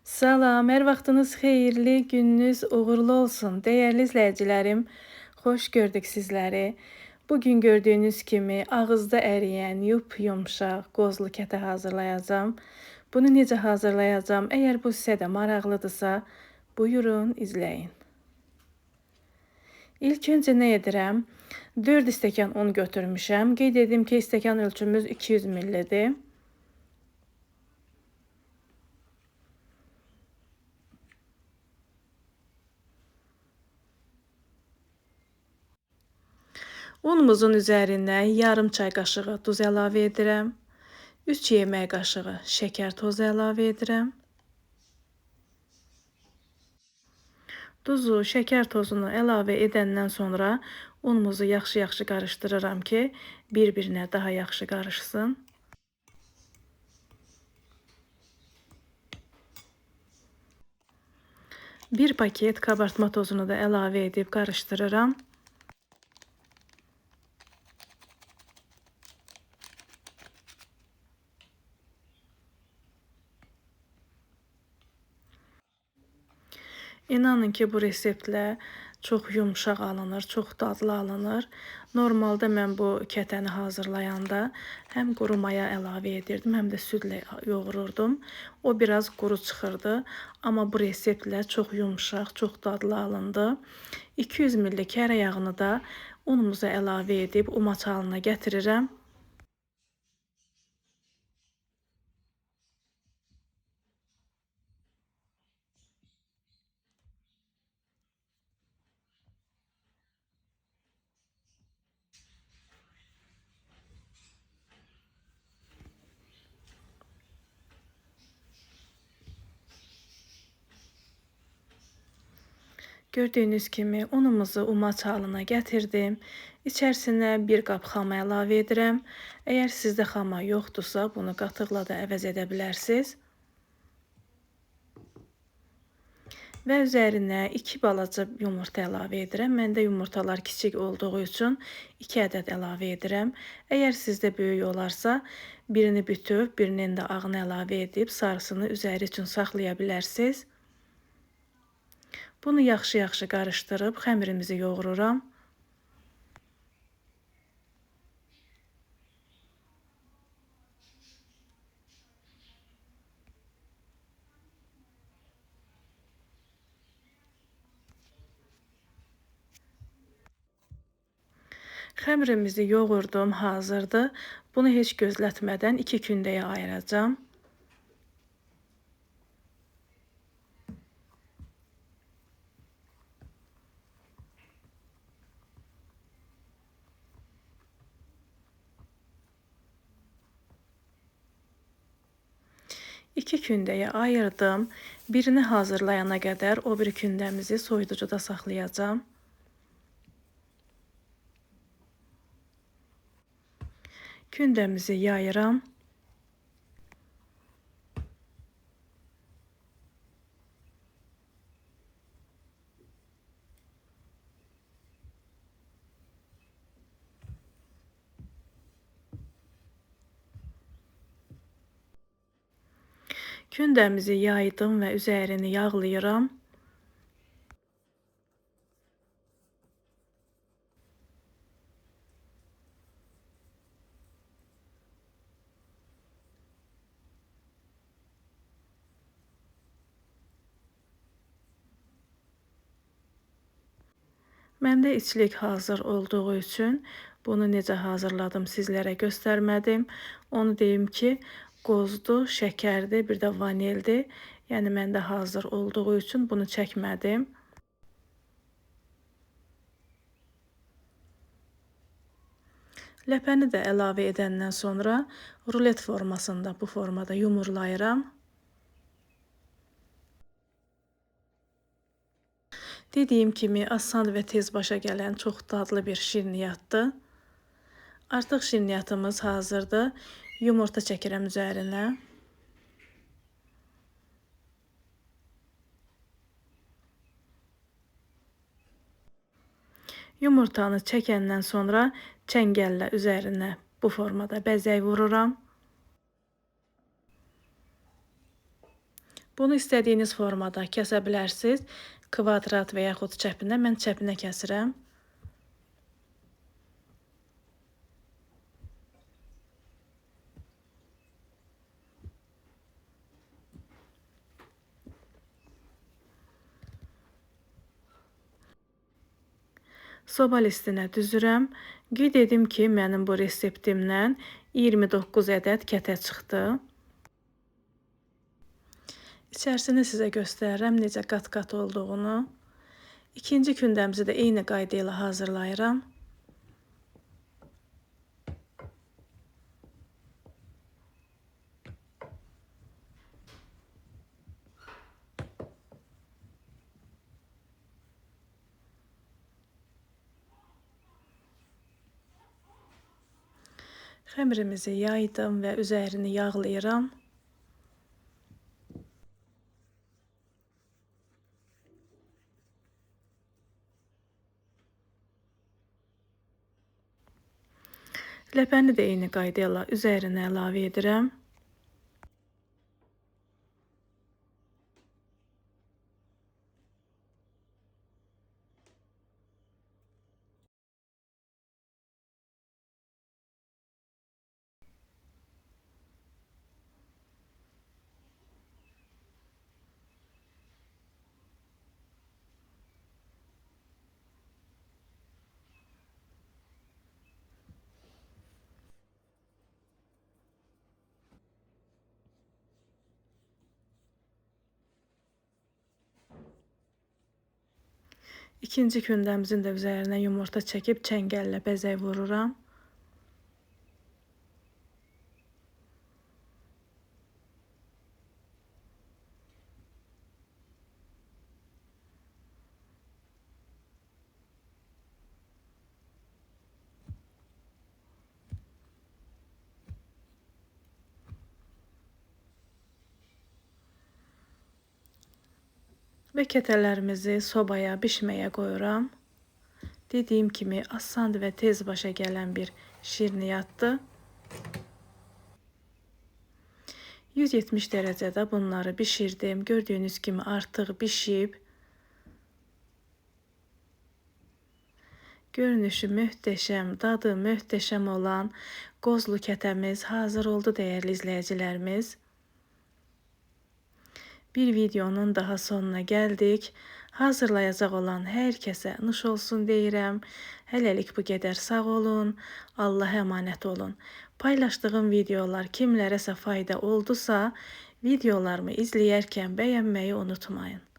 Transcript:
Salam, hər vaxtınız xeyirli, gününüz uğurlu olsun. Dəyərli izləyicilərim, xoş gördük sizləri. Bugün gördüyünüz kimi ağızda əriyən yup-yumşaq qozlu kətə hazırlayacağam. Bunu necə hazırlayacağam? Əgər bu sizə də maraqlıdırsa, buyurun izləyin. İlk öncə nə edirəm? 4 stəkan un götürmüşəm. Qeyd edim ki, stəkan ölçümüz 200 millidir. Unumuzun üzərinə yarım çay qaşığı duz əlavə edirəm. 3 yemək qaşığı şəkər tozu əlavə edirəm. Duzu, şəkər tozunu əlavə edəndən sonra unumuzu yaxşı-yaxşı qarışdırıram ki, bir-birinə daha yaxşı qarışsın. Bir paket kabartma tozunu da əlavə edib qarışdırıram. İnanın ki, bu reseptlə çox yumşaq alınır, çox dadlı alınır. Normalda mən bu kətəni hazırlayanda həm quru maya əlavə edirdim, həm də südlə yoğururdum. O biraz quru çıxırdı, amma bu reseptlə çox yumşaq, çox dadlı alındı. 200 milli kərə yağını da unumuza əlavə edib umaç halına gətirirəm. Gördüyünüz kimi unumuzu umaç halına gətirdim. İçərisinə bir qap xama əlavə edirəm. Əgər sizdə xama yoxdursa, bunu qatıqla da əvəz edə bilərsiniz. Və üzərinə 2 balaca yumurta əlavə edirəm. Məndə yumurtalar kiçik olduğu üçün 2 ədəd əlavə edirəm. Əgər sizdə böyük olarsa, birini bütöv, birinin də ağını əlavə edib sarısını üzəri üçün saxlaya bilərsiniz. Bunu yaxşı-yaxşı qarışdırıb xəmirimizi yoğururam. Xəmirimizi yoğurdum, hazırdır. Bunu heç gözlətmədən 2 kündəyə ayıracağam. İki kündəyə ayırdım. Birini hazırlayana qədər o bir kündəmizi soyuducuda saxlayacağam. Kündəmizi yayıram. Kündəmizi yaydım və üzərini yağlayıram. Məndə içlik hazır olduğu üçün bunu necə hazırladım sizlərə göstərmədim. Onu deyim ki, qozdu, şəkərdir, bir də vanildir. Yəni məndə hazır olduğu üçün bunu çəkmədim. Ləpəni də əlavə edəndən sonra rulet formasında bu formada yumurlayıram. Dediyim kimi asan və tez başa gələn çox dadlı bir şirniyyatdır. Artıq şirniyyatımız hazırdır. Yumurta çəkirəm üzərinə. Yumurtanı çəkəndən sonra çəngəllə üzərinə bu formada bəzək vururam. Bunu istədiyiniz formada kəsə bilərsiniz. Kvadrat və yaxud çəpinə. Mən çəpinə kəsirəm. Soba listinə düzürəm. Qeyd edim ki, mənim bu reseptimlə 29 ədəd kətə çıxdı. İçərisini sizə göstərirəm necə qat-qat olduğunu. İkinci kündəmizi də eyni qayda ilə hazırlayıram. Xəmirimizi yaydım və üzərini yağlayıram. Ləpəni də eyni qayda ilə üzərinə əlavə edirəm. İkinci kündəmizin də üzərinə yumurta çəkib çəngəllə bəzək vururam. Və kətələrimizi sobaya bişməyə qoyuram. Dediyim kimi asan və tez başa gələn bir şirniyyatdır. 170 dərəcədə bunları bişirdim. Gördüyünüz kimi artıq bişib. Görünüşü möhtəşəm, dadı möhtəşəm olan qozlu kətəmiz hazır oldu dəyərli izləyicilərimiz. Bir videonun daha sonuna gəldik. Hazırlayacaq olan hər kəsə nuş olsun deyirəm. Hələlik bu qədər, sağ olun. Allaha əmanət olun. Paylaşdığım videolar kimlərəsə fayda oldusa, videolarımı izləyərkən bəyənməyi unutmayın.